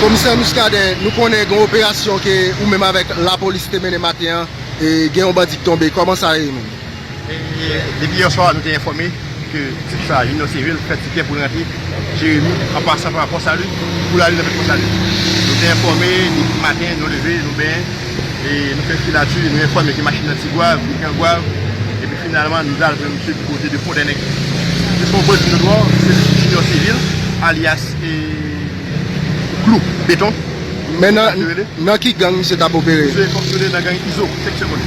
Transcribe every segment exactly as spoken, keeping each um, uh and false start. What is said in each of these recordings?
Komisè Muscadin, nou konnen gen yon operasyon ke ou menm avèk lapolis te mennen maten an, e gen yon bandi ki tonbe. Kòman sa ye menm? E, depi yè swa, nou te enfòme ke tip sa, Junior Civil, fè tikè pou l rantre Jeremi, an pasan pa Pòsali, pou l ale nan Pòsali. Nou te enfòme, depi maten, nou leve, nou benyen, e nou fè filatri, nou enfòme ke machin nan Tigwav, Mikangwav, epi finalman, nou t al jwenn misye di kote de Fondènèg. Se yon bandi notwa, se Junior Civil, alyas, e, Klou, Beton. Men nan, nan ki gang misye t ap opere? Misye fonksyone nan gang Izo, senk segonn.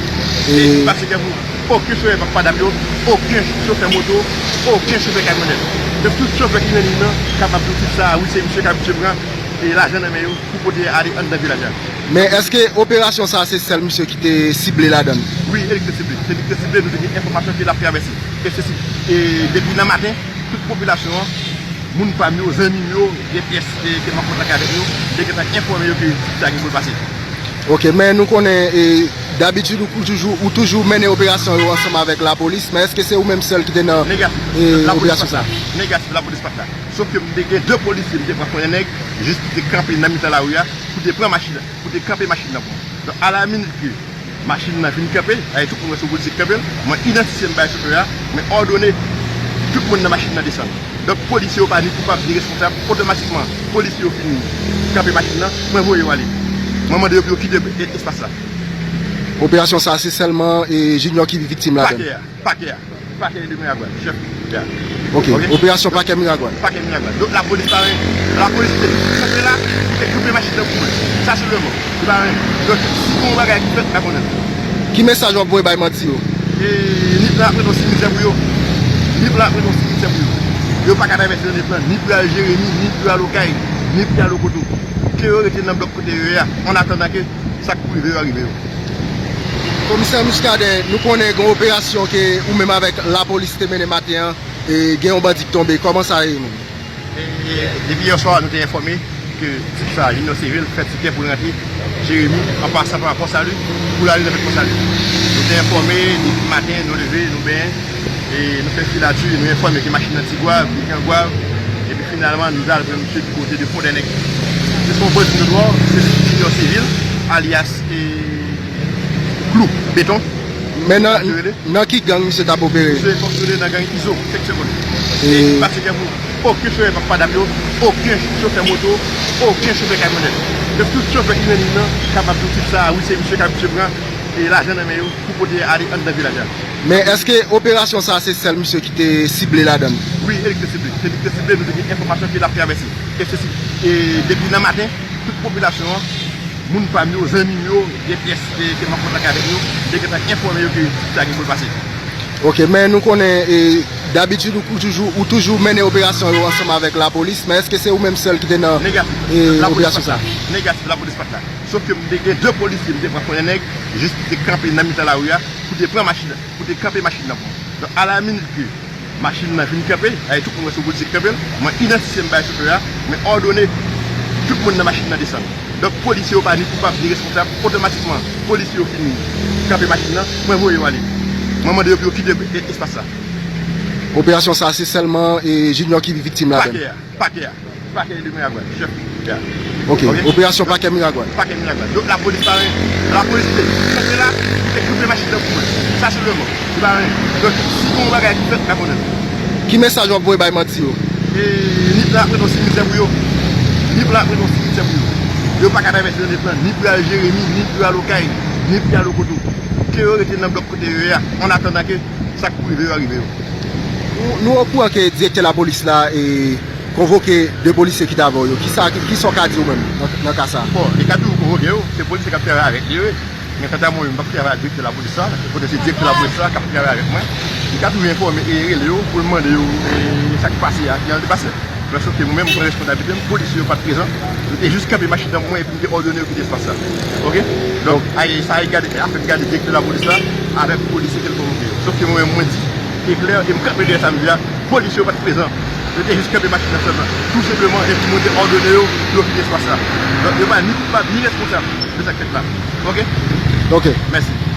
E li pa sou kè pou okenn chofè padap yo, okenn chofè moto, okenn chofè kamyonèt. Donk tout chofè ki nan liy nan kapab di w tip sa a, wi, se misye k ap, misye pran, e, lajan nan men yo pou pote ale anndan vilaj la. Men èske operasyon sa a se sèl misye ki te sible ladan l? Wi, e li ki te sible. Se li ki te sible, nou te gen enfòmasyon ke l ap travèse. E se si, e depi nan maten, tout popilasyon an, moun pa m yo, zanmi m yo, gen pyès ke, ke m an kontak avèk yo, te gentan enfòme yo ke tip sa gen pou l pase. Ok, men nou konnen, e, dabitid ou, ou toujou, ou toujou mennen operasyon yo ansanm avèk lapolis, men èske se ou menm sèl ki te nan, e, operasyon sa a? Negatif, lapolis pa t la. Sòf ke m te gen de polisye, m te pran Fondènèg, jis pou te kanpe nan mitan lari a, pou te pran machin, pou te kanpe machin nan pou mwen. Donk, alaminit ke machin nan vin kanpe, e tout moun wè se yon polisye ki kanpe l, mwen idantifye m bay chofè a, mwen òdone tout moun nan machin nan desann. Donk, polisye yo pa ni koupab ni responsab, otomatikman, polisye yo fin kanpe machin nan, mwen voye yo ale. Mwen mande yo pou yo kite e-, espas la. Operasyon sa a, se sèlman, e, Junior ki viktim ladan l? Pakè a, pakè a. Pakè de Miragwàn, chèf ya. Ok, operasyon pakè Miragwàn. Pakè Miragwàn. Donk, lapolis pa anyen. Lapolis te kanpe la, te kanpe machin nan pou mwen. Sa sèlman. Se pa anyen. Donk, si gon bagay ki fèt, m pa konnen. Ki mesaj w ap voye bay mati yo? E, Nip lan ap rete yon simitè pou yo. Nip lan ap rete yon simitè pou yo. Yo pa ka travèse nan Nip lan, ni pou y al Jeremi, ni pou y al Okay, ni pou y al Okoto. Ke yo rete nan blòk kote yo ye a, an atandan ke sa k pou rive yo a rive yo. Komisè Muscadin, nou konnen gen yon operasyon ke ou menm avèk lapolis te mennen maten an, e gen yon bandi ki tonbe. Kòman sa ye menm? E, depi yè swa, nou te enfòme ke tip sa, Junior Civil, fè tikè pou l rantre Jeremi, an pasan pa Pòsali, pou l ale nan Pòsali. Nou te enfòme, depi maten, nou leve, nou benyen, e nou fè filatri, nou enfòme ke machin nan Tigwav, Mikangwav, epi finalman, nou t al jwenn misye ki kote de Fondènèg. Se yon bandi notwa, se Junior Civil, alyas, e, Klou, Beton. Men nan, nan ki gang misye t ap opere? Misye fonksyone nan gang Izo, senk segonn. E li pa sou kè pou okenn chofè padap yo, okenn chofè moto, okenn chofè kamyonèt. Donk tout chofè ki nan liy nan kapab di w tip sa a, wi, se misye k ap, misye pran, e, lajan nan men yo pou pote ale anndan vilaj la. Men èske operasyon sa a se sèl misye ki te sible ladan l? Wi, e li ki te sible. Se li ki te sible, nou te gen enfòmasyon ke l ap travèse. E se si, e depi nan maten, tout popilasyon an, moun pa m yo, zanmi m yo, gen pyès ke, ke m an kontak avèk yo, te gentan enfòme yo ke tip sa gen pou l pase. Ok, men nou konnen, e, dabitid ou, ou toujou, ou toujou mennen operasyon yo ansanm avèk lapolis, men èske se ou menm sèl ki te nan, e, operasyon sa a? Negatif, lapolis pa t la. Sòf ke m te gen de polisye, m te pran Fondènèg, jis pou te kanpe nan mitan lari a, pou te pran machin, pou te kanpe machin nan pou mwen. Donk, alaminit ke machin nan vin kanpe, e tout moun wè se yon polisye ki kanpe l, mwen idantifye m bay chofè a, mwen òdone tout moun nan machin nan desann. Donk, polisye yo pa ni koupab ni responsab, otomatikman, polisye yo fin kanpe machin nan, mwen voye yo ale. Mwen mande yo pou yo kite e-, espas la. Operasyon sa a, se sèlman, e, Junior ki viktim ladan l? Pakè a, pakè a. Pakè de Miragwàn, chèf. Ya. Ok, operasyon pakè Miragwàn. Pakè Miragwàn. Donk, lapolis pa anyen. Lapolis te kanpe la, li te kanpe machin nan pou mwen. Sa sèlman. Se pa anyen. Donk, si gon bagay ki fèt, m pa konnen. Ki mesaj w ap voye bay mati yo? E, Nip lan ap rete yon simitè pou yo. Nip lan ap rete yon simitè pou yo. Yo pa ka travèse nan Nip lan, ni pou y al Jeremi, ni pou y al Okay, ni pou y al Okoto. Ke yo rete nan blòk kote yo ye a, an atandan ke sa k pou rive yo a rive yo. Nou, nou okouran ke direktè lapolis la, e, konvoke de polisye ki t avè w yo. Kisa, ki, kisa w ka di w menm nan, nan ka sa a? Bon, li ka toujou konvoke yo, se polisye k ap travay avèk li yo ye. Men kanta mwen menm, m p ap travay ak direktè lapolis la, kote se direktè lapolis la k ap travay avèk mwen. Li ka toujou enfòme e rele yo pou l mande yo, e, sa k pase a, ki jan l te pase. Men sòf ke mwen menm, m pran responsablite m, polisye yo pa t prezan. Yo te jis kanpe machin nan pou mwen epi m te òdone yo kite espas la. Ok? Donk, ay, sa a gade, afè gade direktè lapolis la avèk polisye ke l konvoke yo. Sòf ke mwen menm, mwen di, e klè, e m kanpe dèyè sa m di a, polisye yo pa t prezan. Yo te jis kanpe machin nan sèlman. Tou senpleman, epi mwen te òdone yo pou yo kite espas la. Donk, yo pa ni koupab, ni responsab de sa k fèt la. Ok? Ok. Mèsi.